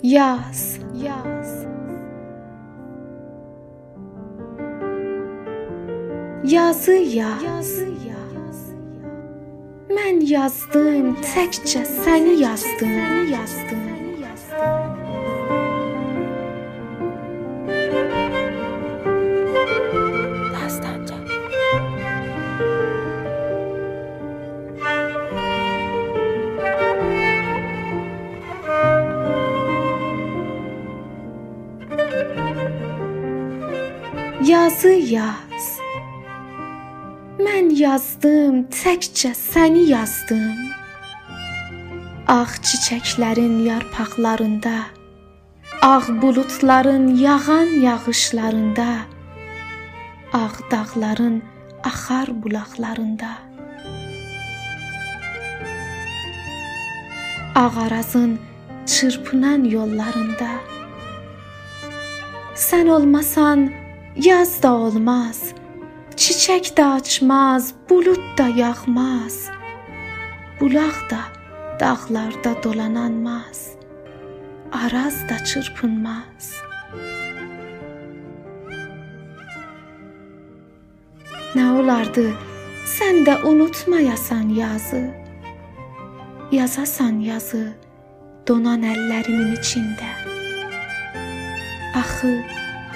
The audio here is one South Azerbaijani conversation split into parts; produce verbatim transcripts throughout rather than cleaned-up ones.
یاز، یاز. یازی یاز. من یازدیم، تکجه سنی یازدیم. داستانجا. یازی یاز. من یازدیم، تکجه سنی یازدیم. آغ چیچکلرین یارپاقلاریندا، آغ بولودلارین یاغان یاغیشلاریندا، آغ داغلارین آخار بولاقلاریندا، آغ آرازین چیرپینان یوللاریندا. سن اولماسان، یاز دا اولماز، چیچک ده آچماز، بولود دا یاغماز، بولاق دا داغلاردا دولانانماز، آراز دا چیرپینماز. نه اولاردی، سن ده اونوتمایاسان یازی، یازاسان یازی دونان اللریمین ایچینده. آخی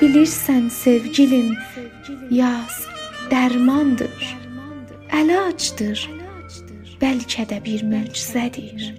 بیلیرسن، سئوگیلیم، یاز درماندیر، علاجدیر، بلکه ده بیر معجزه‌دیر.